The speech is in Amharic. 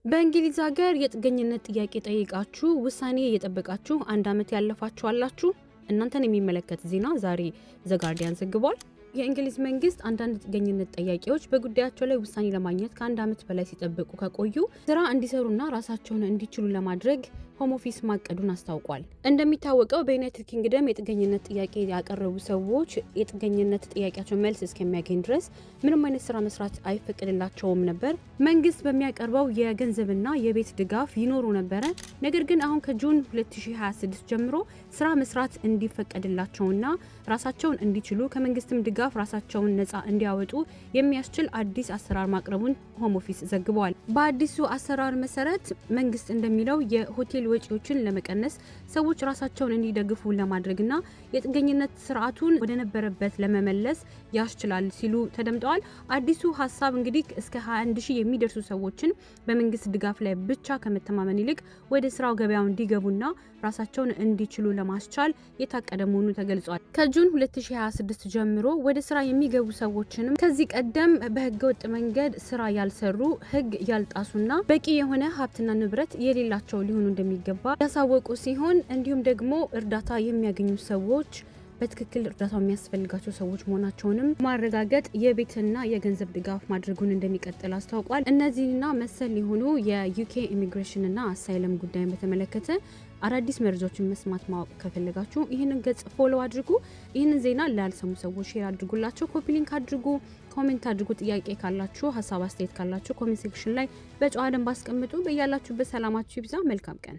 በእንግሊዝ ሀገር የጥገኝነት ጥያቄ ጠይቃችሁ ውሳኔ እየጠበቃችሁ አንድ ዓመት ያለፋችሁ አላችሁ? እናንተን የሚመለከት ዜና ዛሬ The Guardian ዘግቧል። የእንግሊዝ መንግስት አንዳንድ ጥገኝነት ጠያቂዎች በጉዳያቸው ላይ ውሳኔ ለማግኘት ከአንድ ዓመት በላይ ሲጠብቁ ከቆዩ ስራ እንዲሰሩና ራሳቸውን እንዲችሉ ለማድረግ Home Office ማቀዱን አስታውቋል። እንደሚታወቀው በዩናይትድ ኪንግደም የጥገኝነት ጥያቄ ያቀረቡ ሰዎች የጥገኝነት ጥያቄያቸው መልስ እስከሚያገኝ ድረስ ምንም አይነት ስራ መስራት አይፈቀድላቸውም ነበር። መንግስት በሚያቀርበው የገንዘብና የቤት ድጋፍ ይኖሩ ነበረ። ነገር ግን አሁን ከ June 2026 ጀምሮ ስራ መስራት እንዲፈቀድላቸውና ራሳቸውን እንዲችሉ፣ ከመንግስትም ድጋፍ ራሳቸውን ነጻ እንዲያወጡ የሚያስችል አዲስ አሰራር ማቅረቡን Home Office ዘግቧል። በአዲሱ አሰራር መሰረት መንግስት እንደሚለው የሆቴል ወጪዎችን ለመቀነስ፣ ሰዎች ራሳቸውን እንዲደግፉ ለማድረግና የጥገኝነት ስርዓቱን ወደነበረበት ለመመለስ ያስችላል ሲሉ ተደምጠዋል። አዲሱ ሀሳብ እንግዲህ እስከ 21 ሺህ የሚደርሱ ሰዎችን በመንግስት ድጋፍ ላይ ብቻ ከመተማመን ይልቅ ወደ ስራው ገበያው እንዲገቡና ራሳቸውን እንዲችሉ ለማስቻል የታቀደ መሆኑ ተገልጿል። ከ June 2026 ጀምሮ ወደ ስራ የሚገቡ ሰዎችንም ከዚህ ቀደም በህገወጥ መንገድ ስራ ያልሰሩ፣ ህግ ያልጣሱና በቂ የሆነ ሀብትና ንብረት የሌላቸው ሊሆኑ እንደሚገባ ያሳወቁ ሲሆን፣ እንዲሁም ደግሞ እርዳታ የሚያገኙ ሰዎች በትክክል እርዳታው የሚያስፈልጋቸው ሰዎች መሆናቸውንም ማረጋገጥ፣ የቤትና የገንዘብ ድጋፍ ማድረጉን እንደሚቀጥል አስታውቋል። እነዚህና መሰል የሆኑ የ UK immigration ና asylum ጉዳይን በተመለከተ አዳዲስ መረጃዎችን መስማት ማወቅ ከፈለጋችሁ ይህንን ገጽ follow አድርጉ። ይህንን ዜና ላልሰሙ ሰዎች share አድርጉላቸው፣ copy link አድርጉ፣ comment አድርጉ። ጥያቄ ካላችሁ፣ ሀሳብ አስተያየት ካላችሁ comment section ላይ በጨዋ ደንብ አስቀምጡ። በያላችሁበት ሰላማችሁ ይብዛ። መልካም ቀን።